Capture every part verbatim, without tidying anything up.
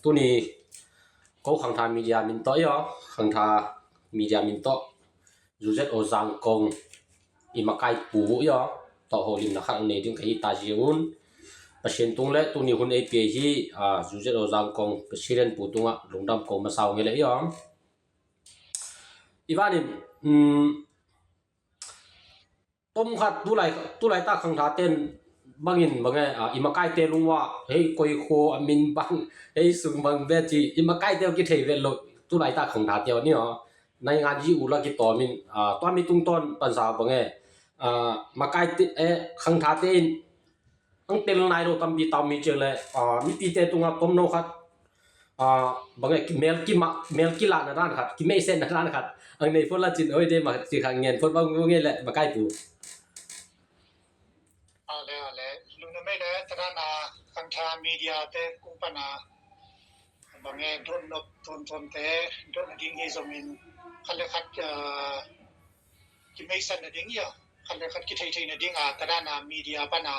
Tuni ko Khangtha Media min tawh i aw, Khangtha Media min tawh Zu Zet O Zangkong i makai pu i aw, tawh holimna khat ang nei ding ka hi ta zi un. Pasian tung le tuni hun ei pia hi, a, Zu Zet O Zangkong President pu tungah lungdam ko masa uh ngei le i aw. I vanin, um, tom khat tulai, tulai ta Khangtha ten bangin bange, a, i makaite lungua hei koi kho a min bang, hei sung bang ve ci i makaite kithei ve lo. Tulai ta Khangtha te ni aw, nai nga ji u la kitawmin, a, tua mi tungtawn pansa bange, a, makaite, e, Khangtha te in ang tel nai lo tampi tam hi ciang le, a, mipite tunga tomno khat, a, bange, mel kima, mel kilahna dan khat, kimeihsetna dan khat ang nei phot la cin oi de ma ci kha ngen phot bang nge le makai pu. A le, a le, lungna mei le, tadana Khangtha Media te kung pana bange don nop ton ton te don ding hi zongin khat le khat, a, kimeihsetna ding ia, khat le khat kitheithei na ding a, tadana media pana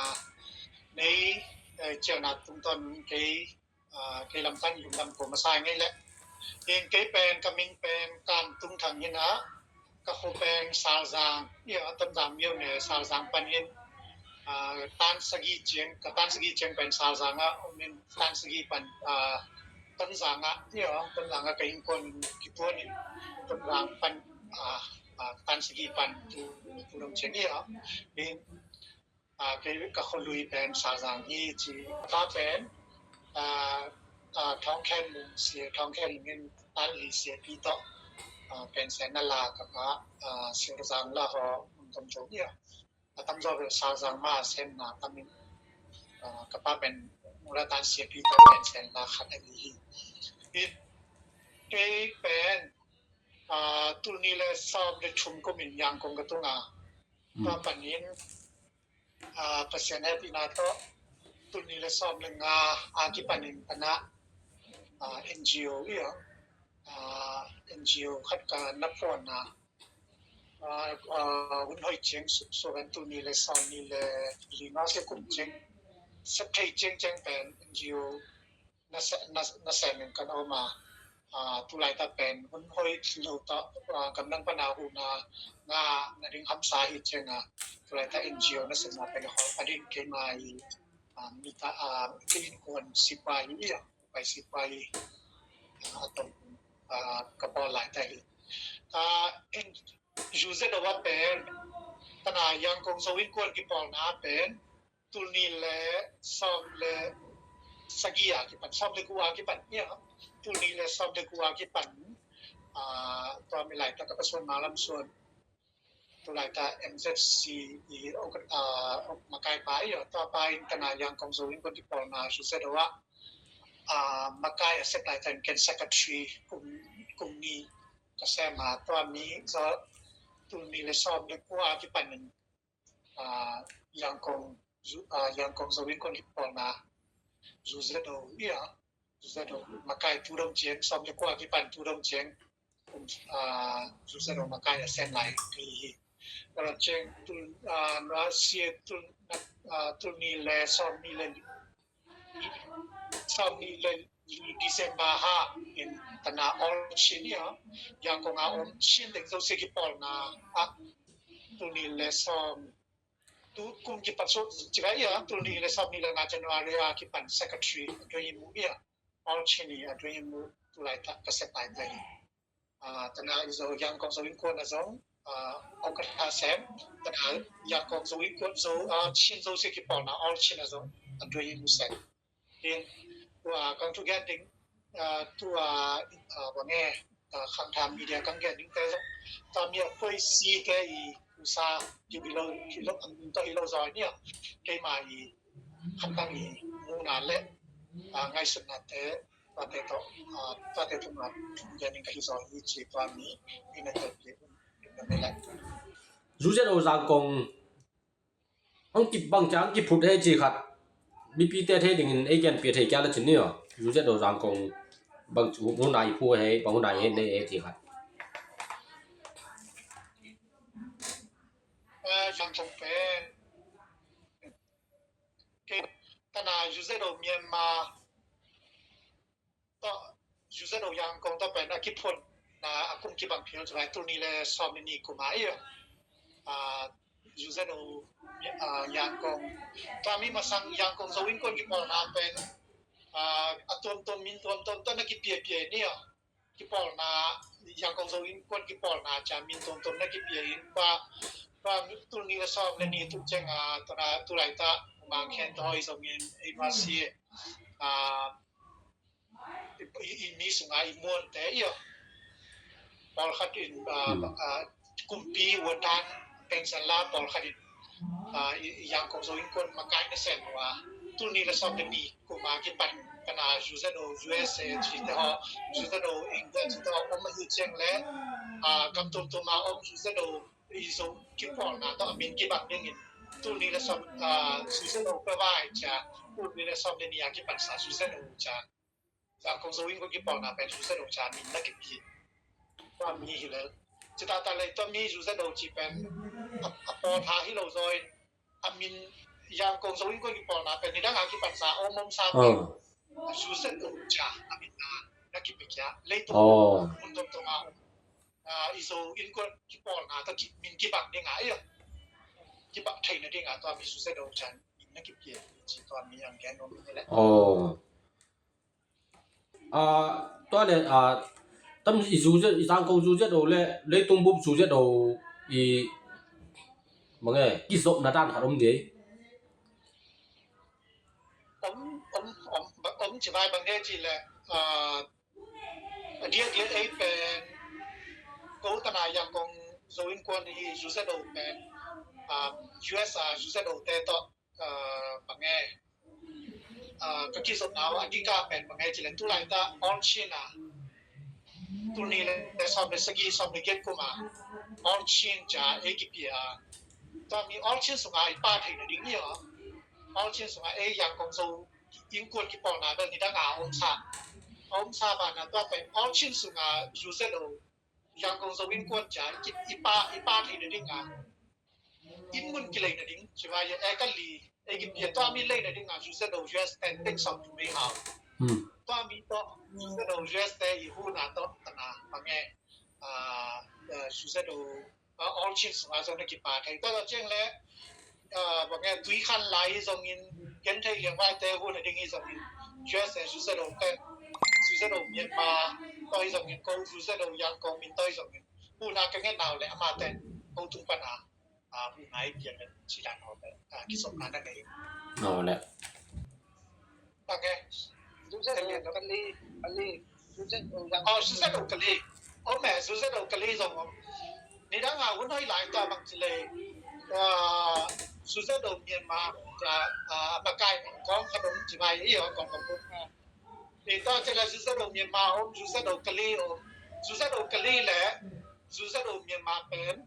nei, e, ciangna tungtawn kei, a, kei lam pan lungdam ko masa ngei le. In kei pen, ka min pen Kam Tung Thang in a, ka kho pen Salzang, ia, Tonzang miau ne Salzang pan in, a, tan sagi ciang, ka tan sagi ciang pen Salzang a, um in tan sagi pan, a, Tonzang a, ia, Tonzang a ka innkuan kituan in, Tonzang pan, a, a, tan sagi pan tu, tu dong ciang ia. In, a, kei ka kholui pen Salzang hi ci. Ka pa pen, a, a, Thawng Khen Lung sia, Thawng Khen Lung in tan li sia pi tawh, a, pen sen na la ka pa, a, sia zang la ho, um, tom to ia. A tamzaw bel Salzang ma senna tamin, a, ka pa pen mula tan sia pi tawh pen senna khat a hi hi. I, kei pen, a, tulni le sawm le thum kumin Yangon ka tunga. Mm. Tua panin, a, Pasian hehpihna tawh tulni le sawm le nga a kipanin pana, a, N G O ia, a, N G O khat ka na phuanna, a, a, hun hoi ciang suk suk an tulni le sawm ni le li nga se kum ciang sep thei ciang ciang pen N G O na se, na, na sem in kan om a, a, tulai ta pen hun hoi lo ta, a, gamdang pana huna nga na ding hamsa hi ciang a, tulai ta N G O na sem na pen hoi a ding kei mai, a, mi ta, a, kei innkuan sipai ia, pai sipai, a, tom, a, ka bawl lai ta hi. A, in, Zu Zet O a pen, tana Yangon Zo Innkuan kipawlna pen, tulni le sawm le sagi a kipan, sawm le kua kipan ia, tulni le sawm le kua kipan, a, tua mi lai ta ka pasuan ma lam suan, tulai ta M Z C i, a, makai pa ia, tua pa in tana Yangon Zo Innkuan kipawlna Zu Zet O a, a, makai a set lai ta in ken secretary kum, kum ni ka sem a, tua mi zo tulni le sawm le kua kipan in, a, Yangon, Zu, a, Yangon Zo Innkuan kipawlna Zu Zet O ia, Zu Zet O makai tu dong ciang, sawm le kua kipan tu dong ciang, um, a, Zu Zet O makai a sem lai ka hi hi. Ka lam ciang tul, a, na sia tul, na, a, tulni le sawm ni le sawm ni le li December ha in tana All Chin ia, Yangon a om Chin deng zosia kipawlna a, tulni le sawm, tu kum kipat so, ciga ia, tulni le sawm ni le nga January a kipan secretary a doi mu ia, All Chin i a doi mu tulai ta ka set lai ta hi. A, tana i zo Yangon Zo Innkuan a zong, a, Okata sem, tana Yangon Zo Innkuan zo, a, Chin zosia kipawlna All Chin a zong a doi mu sem. Tin, tua kang thu gen ding, a, tua, a, bange, a, Khangtha Media kang gen ding te zong, tua mi a koi si te i usa, ki bilo, ki lo, ang to i lo zoi ni a, kei ma i, khan kang i, muna le, a, ngaisutna te, tua te to, a, tua te tu ma, gen ding ka hi zoi i ci tua mi, i na te ki, i na me le. Zu Zet O Zangkong ang kip bang ciang kiphut he ci khat. Mipite thei dingin ei gen pia thei kia la cin ni aw. Zu Zet O Zangkong bang hun ai phu he, bang hun ai he nei he ci khat. Eh, Zangkong pen. Kei, tana Zu Zet O Myanmar. U Z O Yangon tawh pen a kiphuanna a kum kibang phial, tul nih le sawm le nih kum a, i, a, U Z O, a, Yangon. Tua mi masang Yangon Zo Innkuan kipawlna pen, a, a tuamtuam, min tuamtuam tawh na kipiapia ni, a, kipawlna, Yangon Zo Innkuan kipawlna ciang min tuamtuam na kipia in, tua, tua tul nih le sawm le nih tung ciang, a, tua na tu laitak Mang Khen Thoi zongin, ei ma si, a, i, i, i mi sungah i muante, i, a, pawlkhat in, a, a, kumpi uandan pension la, pawlkhat in, a, i, i Yangon Zo Innkuan makai nasem uh a, tul nih le sawm le nih kum a kipan pan a U Z O U S A cihte haw, U Z O England cihte haw om ahih ciang le, a, gam tuamtuam a om U Z O i Zo kipawlna tawh a min kibang dingin tul nih le sawm, a, U Z O pia vai ciang, tul nih le sawm le nih a kipan sa U Z O ciang, Yangon Zo Innkuan kipawlna pen U Z O ciang min na kipia. Tua mi hi lel. Cih taktak leh tua mi U Z O cih pen a, a pawlkhat hi lo zaw in, a min Yangon Zo Innkuan kipawlna pen nidang a kipan sa om om sa pen, oh, U Z O ciang a min na, na kipia kia. Leitung, oh, mun tuamtuam a, a, i Zo Innkuan kipawlna tawh ki, min kibang ding a, i, kibang theihna ding a tua mi U Z O ciang min na kipia, cih tua mi a gen om hi leh. Oh. A, tua le, a, tam i U Z, i Yangon U Z O le leitung bup U Z O i, bang e, kizopna dan khat om ding. Om, om, om, om ci vai bang e ci le, a, a diakdiak ei pen ko tan a Yangon Zo Innkuan i U Z O pen, a, U S A U Z O te tawh, a, bang e, a, ka kizopna uh a dik a pen bang e ci le tu laitak All Chin a, tul nih le sawm le sagih, sawm le giat kum a All Chin ciang ei kipia a, tua mi All Chin sungah i pha theihna ding hi a, All Chin sungah ei Yangon Zo Innkuan kipawlna bel nidang a om sa, om sa banah tua pen All Chin sungah U Z O, Yangon Zo Innkuan ciang i, i pha, i pha theihna ding a, inn mun kileina ding, ci vai e, ka li, ei kipia tua mi leina ding a U Z O U S ten pek sawm tu mei hau. Hmm. Tua mi tawh U Z O U S te i hun a tawh tan a bang e, a, a, U Z O, a, All Chin sungah zong na kipha thei. Tua ciang le, a, bang e, Tuikhan lai zongin, Genthei Liangvai te hun a ding hi zongin, U S A U Z O te, U Z O Myanmar tawh hi zongin, ko U Z O Yangon min tawh hi zongin, hun a ka ngetna uh le amah ten ko tung pan a, a, hun a i pian le ci dan haw le, a, kizopna na nei. Aw le. Bang e, U Z O Kali, Kali, U Z O Yangon. Oh, U Z O Kali. Om e, U Z O Kali zong om. Nidang a hun hoih lai ta bang ci le, a, U Z O Myanmar, a, a, makai kong khat om ci vai i, o, kong khat om. I ta ci le U Z O Myanmar om, U Z O Kali om. U Z O Kali le U Z O Myanmar pen,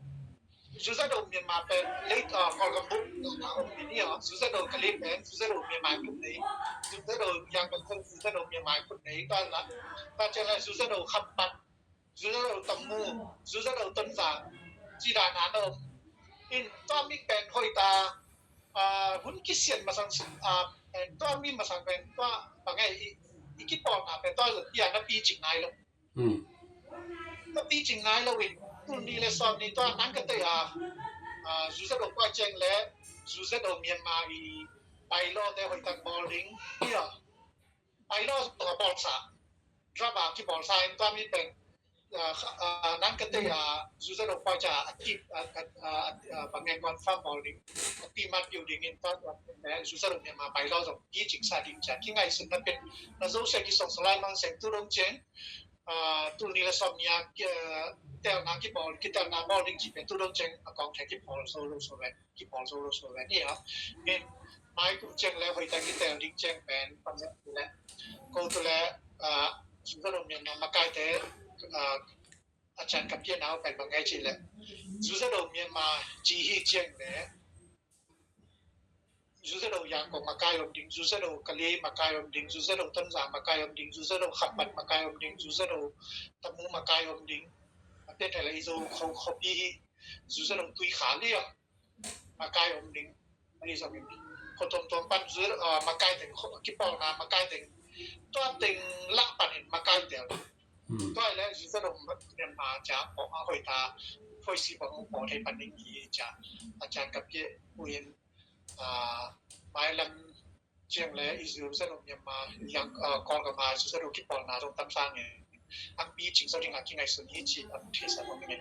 U Z O Myanmar pen lei, a, Kawlgam bup na om ni, a, U Z O Kali pen U Z O Myanmar khut nei, U Z O Yangon pen U Z O Myanmar khut nei, ta na, ta ci le U Z O Khampat, U Z O Tamu, U Z O Tonzang, ci dan a na om. In tua mi pen hoih ta, a, hun kisian masang, a, pen tua mi masang pen tua bang e i, i kipawlna pen tua zong i a na pi cing nai lo. Hmm. Na pi cing nai lo in, tul nih le sawm nih tua nang ka tei a, a, U Z O pua ciang le, U Z O Myanmar i bylaw te hoih tak bawl ding, i a. Bylaw a bawlsa, draft a kibawlsa in tua mi pen, a, a, nang ka tei a, U Z O pua ciang a ti, a, a, a, a, bang e confirm bawl ding, a ti mat piu ding in tua, a, U Z O Myanmar bylaw zong pi cing sa ding ciang, kingaihsun na pen, na Zo sia kisong sa lai mang seng tu dong ciang, a, tul nih le sawm nih a, ki, a, telna kibawl, kitelna bawl ding ci pen tu dong ciang a kong thei kibawl zo lo so ven, kibawl zo lo so ven i a. Min mai kum ciang le hoih tak kitel ding ciang pen pan le ko tu le, a, U Z O Myanmar makai te, a, a cian ka pian au pen bang e ci le U Z O Myanmar ci hi ciang le U Z O Yangon makai om ding, U Z O Kali makai om ding, U Z O Tonzang makai om ding, U Z O Khampat makai om ding, U Z O Tamu makai om ding. A pian thei le i Zo kho, khopi hi, U Z O Tuikhal i a makai om ding. Ahi zongin kho tuamtuam pan U Z O, a, makai teng, kho, kipawlna makai teng, tua teng lah panin makai tel. Tua le zu zet o Myanmar ca pawh a hoih ta, hoih si bang pawh thei pan ding hi ca, a can ka pia uh in, aa, mailam ciang le i zu zet o Myanmar, yang, aa, Kawlgam a zu zet o kipawlna zong tam sang in, ang pi cing zo ding a kingaihsun hi ci a theihsa bang ding in.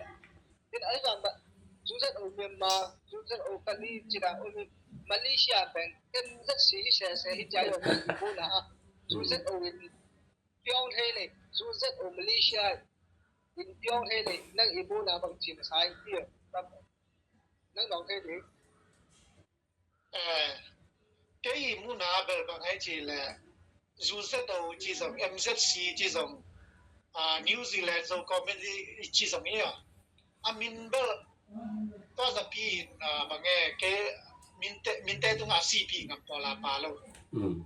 In ai zang ba, zu zet o Myanmar, zu zet o Kali ci da o Malaysia pen M Z C hi sese hi ca yo na i bu na a. Zu zet o in piawng thei le, zu zet o Malaysia in piawng thei le, nang i bu na bang cin sa i pia, nang nong thei le. Eh, kei i muhna bel bang hei ci le, zu zet o ci zong, M Z C ci zong, ah, New Zealand Zo Community ci zong i a. A min bel, tua zapi in, ah, bang e, kei minte, minte tunga C P ngam pawl a pa lo. Mm.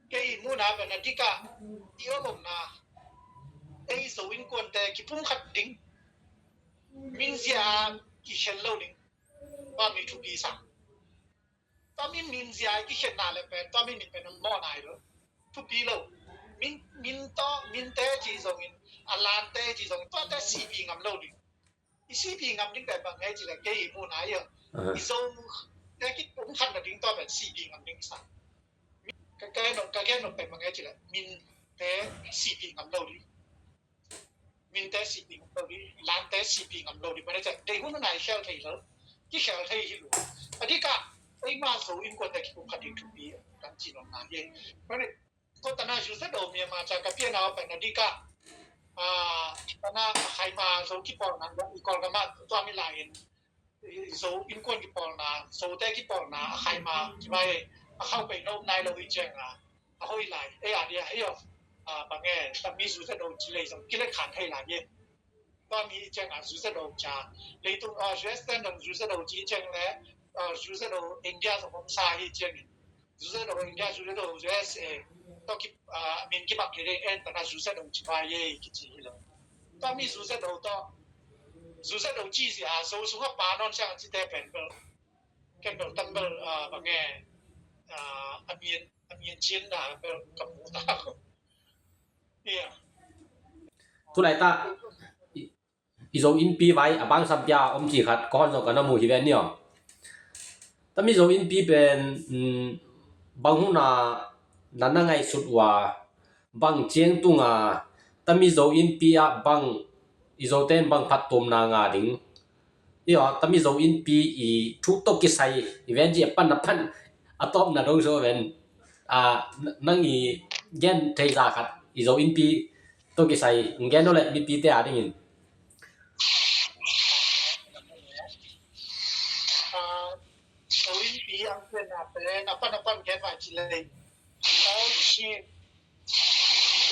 Kei i muhna bel na dika, i om omna, ei Zo innkuante kipumkhat ding, min zia a kikhen lo ding, tua mi thupi sa. Tua mi min zia a kikhenna le pen, tua mi min pen mawh nai lo. Thupi lo. Min, min tawh, minte ci zongin, a lante ci zongin, tuate C P ngam lo ding. I C P ngam ding pen bang hei ci le kei i muhna i a. Aha. I Zote kipumkhat na ding tua pen C P ngam ding sa. Ka, ka gen nop, ka gen nop pen bang hei ci le minte C P ngam lo ding. Minte C P ngam lo ding, lante C P ngam lo ding. Mane ca dei hun nai khel thei lo. Kikhel thei hi lo. A dika, ei ma Zo innkuante kipumkhat ding thupi kan ci nop na hi. Mane Ko tana zu zet o Myanmar ca ka piana o pen a dika. Ah, tana a khai ma Zo kipawlna i Kawlgam a tua mi lai in, i Zo innkuan kipawlna, Zote kipawlna a khai ma kivai a khau pei no nai lo i ciang a, a hoih lai. Ei a dia hei o. Ah, bang e, tami zu zet o ci lei zong kilek khan hei lai e. Tua mi ciang a zu zet o ca. Leitung, ah, U S ten dong zu zet o ci ciang le, ah, zu zet o India zong om sa hi ciang in. Zu zet o India, zu zet o U S A. Tua ki, ah, min kibak kei ding en tana zu zet o ci ba ye kici hi lo. Tua mi zu zet o tawh. Zu zet o ci zia, Zo sung a pa non siang a ci te pen bel. Ken bel tam bel, ah, bang e, ah, a min, a min cin da bel ka mu ta. Tulai ta i, i Zo innpi vai a bang sampia om ci khat ko hon zong ka na mu hi ven ni aw. Tami Zo innpi pen, mm, bang huna na na ngaihsut ua bang ciang tunga tami Zo innpi ah bang i Zote in bang phattuamna nga ding. Io, tami Zo innpi i thu tawh kisai i ven ci a pan a pan a tawpna dong so ven. A, nang i gen thei za khat i Zo innpi tawh kisai gen no le mipite a dingin. A, Zo innpi ang pen a pen a pan a pan gen vai ci lei. All Chin.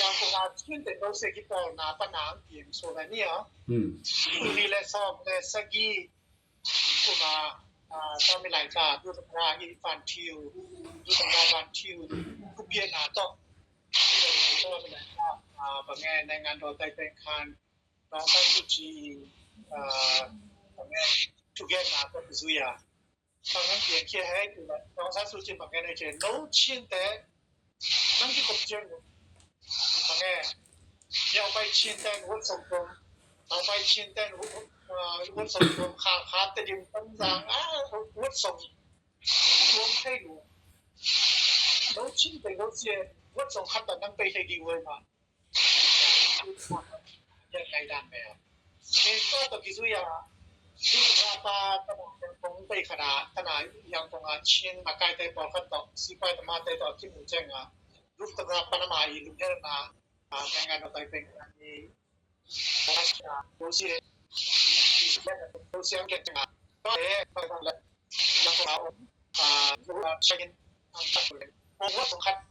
Yang ko a Chin te no se ki pawl na pan a ang pi so na ni a. Hmm. Ni le sawm le sagi. Kuma, ah, tawmi lai ka, du tawm ra hi Van Thieu, du tawm ra Van Thieu, ku pia na tawh. Tawmi lai ka, ah, bang e, naingan daw tai peng khan, Aung San Suu Kyi, ah, bang e, thugen na tawh zui a. Bang e, pian kia hei, Aung San Suu Kyi bang e, nei che, no Chin te, Nang kikop ciang uh. Mange. Niau pai Chin ten huat song tuam. Tau pai Chin ten huat, uh, huat song tuam. Kha, kha te dim tam zang. Ah, huat song. Tuam thei uh. No Chin te huat sia. Huat song khat ta nang pai thei di huai ma. Yan ngai dan me. Ni to to kizui a. Ni to pa ta mo kong pai khana, khana yang kong a Chin makai te pawlkhat tawh, sipai tamate tawh kimu ciang a, rooftop ra panama i lunghelna, a, mengan a tai peng a ni, a, bosia, bosia ang kiat ciang a, to e, pai bang le, yang ko a om, a, lu a check in, ang tak le, ko wa song khat,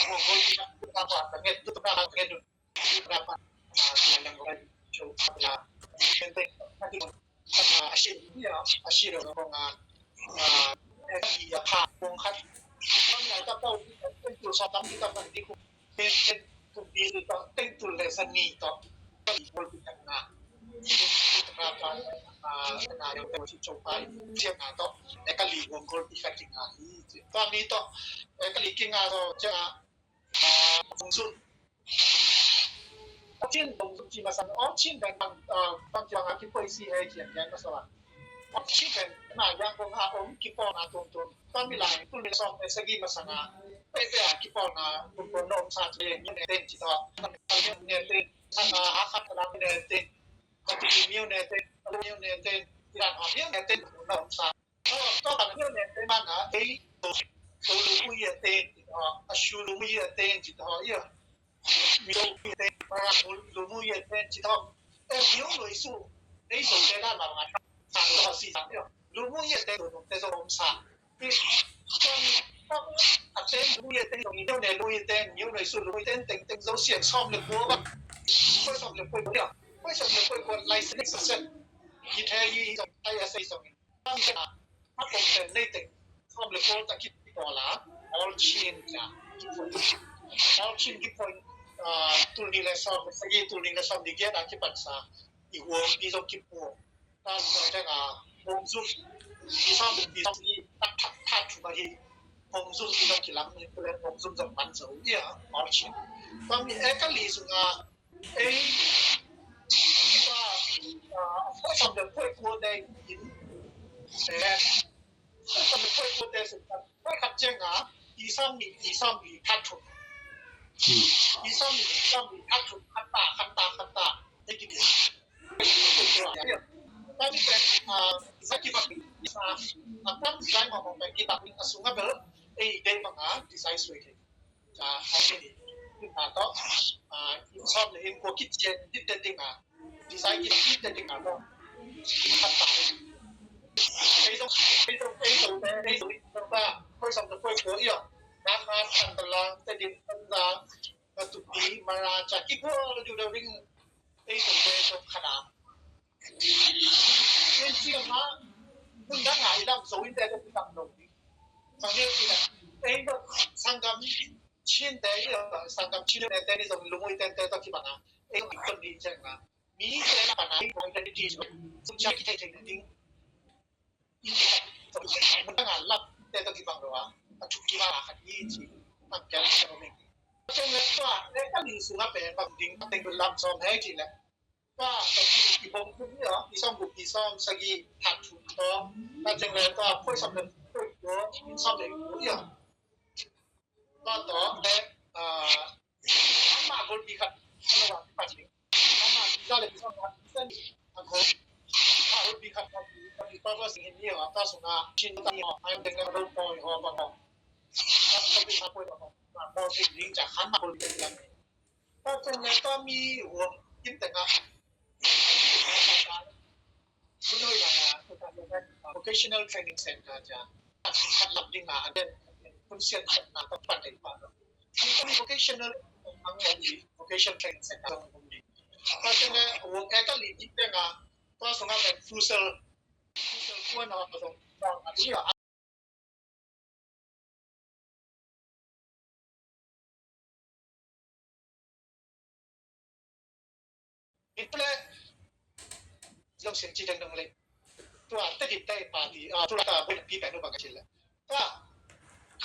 Hong kol pi na, tu na pa, ka nget, tu na pa, ka nget, tu na pa, ah, ka nget, tu na pa, ah, ka nget, tu na pa, ah, a shi, ya, a shi lo, kong, ah, ah, eh, ya, pha, kong khat. Kong ya, ta, ta, tu sa tam, ta, ta, di, kong, ten, ten, tu, di, tu, ta, ten, tu, le, sa, ni, to. Ka li, kol, pi, na. Tu, tu, na, pa, ah, na, ya, ta, si, cho, pa, si, na, to. Eh, ka li, kong, kol, pi, khat, ki, nga, i, to, mi, to. Eh, ka li, ki, nga, to, cha, ah, kong, sun. Chin bang ci masa, aw Chin bang bang bang ci bang a kipawi si he cian cian masa. Aw Chin bang na yang kong a om kipawlna tuamtuam. Tua mi lai tul mi sawm le sagih masa nga. Pei pei a kipawlna tuamtuam na om sa ci he ni ne ten ci tawh. Ne ten. Sang a a khat la ne ten. Ka ti miu ne ten. Miu ne ten. Ti dan ha miu ne ten na om sa. Tua, tua, tua, tua, tua, tua, ei, tua, tua, lu mu ye ten, tua, a shu lu mu ye ten, tua, ya. Mi lu mu ye ten, ma, lu mu ye ten, tua. Eh, mi lu su, ei, tua, te, la, ma, ma, sa, tua, si, sa, ya. Lu mu ye ten, tua, te, tua, sa. Tua, tua, a ten, lu mu ye ten, tua, mi lu ne, lu ye ten, mi lu su, lu mu ye ten, ten, ten, tua, sian, som, le, kua, ba. Kua, som, le, kua, ya. Kua, som, le, kua, kua, lai, se, se, se. Yi, te, yi, tua, tai, ya, se, tua. Tam sia, a kong pen nei teng, som le kua ta kip kipawla, all Chin sia, kipawla. All Chin kipawla, ah, tul nih le sawm, sagih tul nih le sawm nih giat a kipansa, i huam i zong kipawla. Ta sa teng a, hong zum, i sawm, i sawm, i ta, ta, ta, thu ma hi, hong zum i zong kilam, i kulen hong zum zong man zo, ia, all Chin. Tam i e ka li sunga, Ei, ah, ah, phuai sawm le phuai kua te in, eh, phuai sawm le phuai kua te sung kan, phuai khat ciang a, i sawm nih, i sawm nih khat thum. Hmm. I sawm nih, i sawm nih khat thum, khat ta, khat ta, khat ta. Ei, ki, ki. Tadi kan, ah, sa ki bak, ah, akan design ma ma ki bak, a sunga bel, ei, dei ma nga, design sui ke. Ca, a, ini, inn a tawh, a, inn sawm le inn kua kician dipte ding a, design kician dipte ding a tawh, inn khat ta. Ei zong, ei zong, ei zong, ei zong, ei zong ta, koi sawm le koi kua ia. Na khat, Thantlang, Tedim, Tonzang, Matupi, Mara, ca, kikua, lu, lu, ring, ei zong, ei zong, khat a. Ken ci mah, mun dang a i lam Zo innte tawh kibang lo ding. Bang hang hiam cih leh, ei bang sanggam Chin te, sanggam Chin te ni zong lungui tente tawh kibang a, ei zong kon ni ciang a, mi te na pan a, ei identity zong, zong ciang kithei thei ding. Mun dang a lam te tawh kibang lo a, a thuk kibang a khat hi ci, a piang ciang a meng. Ciang le tua, le ka li sung a pen bang ding, a teng lam sawm he cih leh. Tua, tua, i bawm kum hi a, i sawm kum, i sawm sagih, that thum tawh. Tua ciang le tua, phuai sawm le phuai kua, i sawm le kua hi a. Tua tawh, le, ah, amah golpi khat, amah golpi khat, amah za le i sawm khat, i sawm a gol, amah golpi khat, khat, khat, khat, tua, tua sing hi a, tua sung a, Chin ta hi a, ai teng le tua poi ho, ba ho. Tua, tua, tua, tua, tua, tua, tua, tua, tua, tua, Tua ciang le tua mi huam kim teng ah, Kun Hoi lai ah, Vocational Training Center cia, khat lam ding ah, a den, kun sian khat na ka pan ding pa. Kun Vocational, ang, ang, Vocational Training Center, ang, ang, tua ciang le huam e ka li kim teng ah, tua sung ah pen Futsal, Futsal kuan ah, tua sung ah, Tua leh zong sin ci dengdeng leh. Tua Tedim te party, ah, tua ta buaipi pen uh bang ka ci leh. Tua,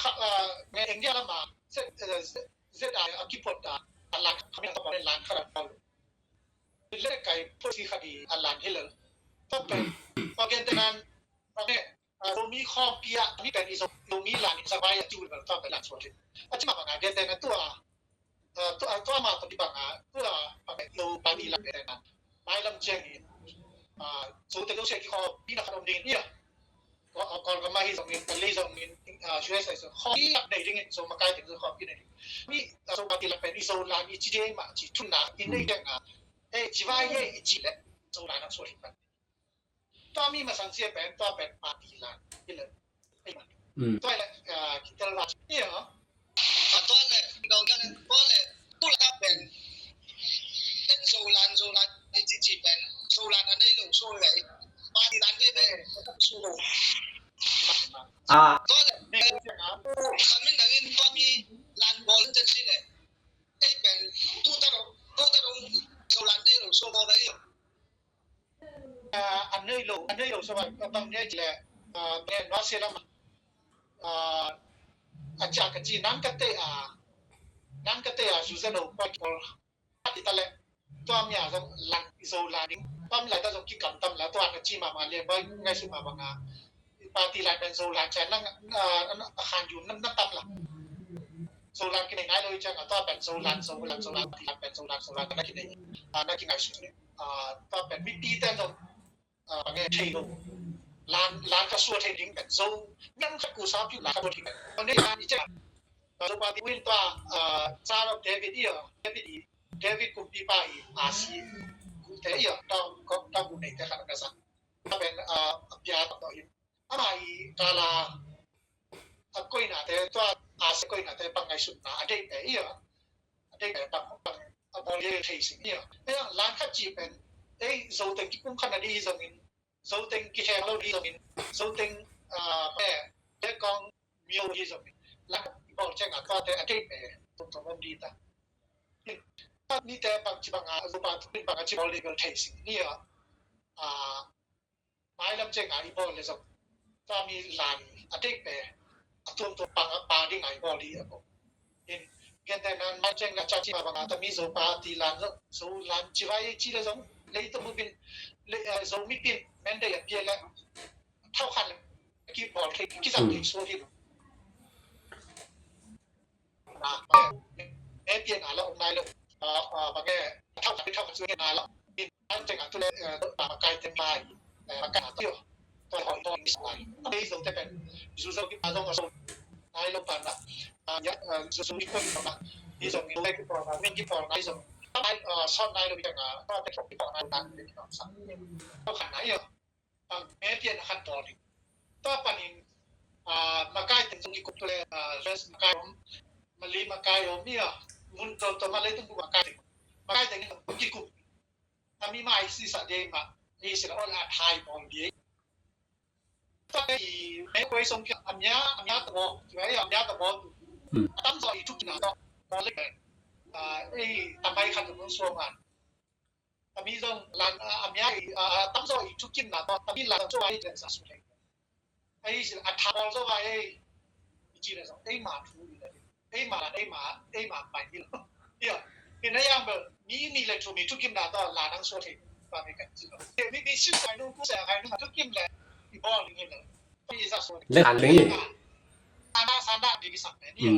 kha, ah, nge India lam ah, Z, eh, Z, Z I a kipuat a, a lan, kami ang kapaw lan kha la paw. Leh kai puat si kha di a lan hi leh. Tua pen, tua gen te nan, tua nge, Ah, Zomi khawmpi ah, mi pen i Zo, Zomi lan in zavai a ci uh bel tua pen lan suak hi. A ci mah bang a gen te na tua, ah, tua, tua mah tua kibang a, tua bang a Zo party lan gen te na. Mailam ciang in, ah, Zote Zosia kikhawmpi na khat om ding in ia. Kawl, Kawl gam ah hi zong in, Kalay zong in, ah, U S A zong khawmpi nei ding in, Zo makai ding zong khawmpi nei ding. Mi, ah, Zo party lan pen i Zo lan i ci ding mah ci thun na in nei ding a. Eh, ci vai ye i ci leh, Zo lan a suak hi pan. Tua mi masang sia pen, tua pen party lan. Tua leh, ah, kitel va. Tua tua leh, Nong gan pole tu la pen. Ten Zolan Zolan ni ci ci pen. Zolan a nei lo so le. Party lan ve ve. Su lo. Ah. Pole. Kamin nangin party lan bol ten si le. Ei pen tu ta lo tu ta lo Zolan nei lo so bol ve. A nei lo a nei lo so bang nei le. Pen wa se lam. A cia ka ci nan ka te a nan ka te a su zeno pa ki bol. Ati ta le tua mi a zong lan i zo la ding pam lai ta zong ki kam tam la tua na ci ma ma le ba ngai su ma ma nga pa ti lai pen zo lan cia na a khan yu na tam la. Zo lan ki nei ngai lo i cia nga tua pen zo lan zo lan zo lan ti lan pen zo lan zo lan na ki nei na ki ngai su tua pen mi pi ten zong nge thei lo. Lan lan ka sua thei ding pen zo nang khat ku sa piu lan ka sua thei pen. Tua nei lan i cia. Zopa ti win tua Star of David i a David i David kumpipa i a si ku te i a tau ko tau ku nei te khat ka sa. Tua pen a pia tua in ama i kala a koina te tua a si koina te pang ngai sut na a dei pe i a a dei pe pang pang a bol ye thei sing i a. Ei ang lan khat ci pen ei zo teng ki kum khat na di zongin Zoteng kiheng lo hi zongin, Zoteng pe te kong myo hi zongin, lak bol ceng a tua te a dei pe tung tung om di ta. Ni te bang ci bang a, zupa tu bang a ci bol legal thei sing ni a, a mailam ceng a i bol le zong tua mi lan a dei pe a tuam tua pang a pa ding a i bol hi a ko. In gente nan mai ceng la cha ci ma bang a ta mi Zopa ti lan zo zo lan ci vai ci le zong lei to mu bin le zo mi pin men de ya pia le thau khan le ki bol thei ki zang thei so hi. Na me pia na la om nai lo. Bang e thau khan thau khan su na la. In an ceng a tu le ba kai te mai. Ba kai na tu yo. Tua hoi tua English lai. Ei zong te pen zu zong ki pa zong a zong nai lo pan la. Ya zu zu ki pon na. Ei zong ni le ki pon na, min ki pon na ei zong. Nai sot nai lo bi tang a. Tua te ki pon na na ki pon sa. Tua khan nai yo. Pang me pian a khan tol ding. Tua panin makai teng zong ki kup tu le res makai om. Mali makai om ni a. Mun to to ma le tung makai teng. Makai teng ki kup. Tami mai si sa de ma ni si la ol a thai bol di. Tami me koi song ki amia amia to bo, amia to bo tu. Tam so i thuk na to bol le. Ei tamai khat tu so man. Tami zong lan amia tam so i thuk kim na to tami lan so ai den sa su le. Ei si a thak ol zo ba ei. I ci le zong ei ma thu i le. Ei ma lan ei ma ei ma pai i lo. Ia. Ina yang bel mi ni le thu mi thu kim da to la nang so thei. Ba mi kan ci lo. Mi mi si sai nu ku sa kai nu thu kim le. I bol ni le. I sa so. Le an ni. Sana sana di ki sak ni.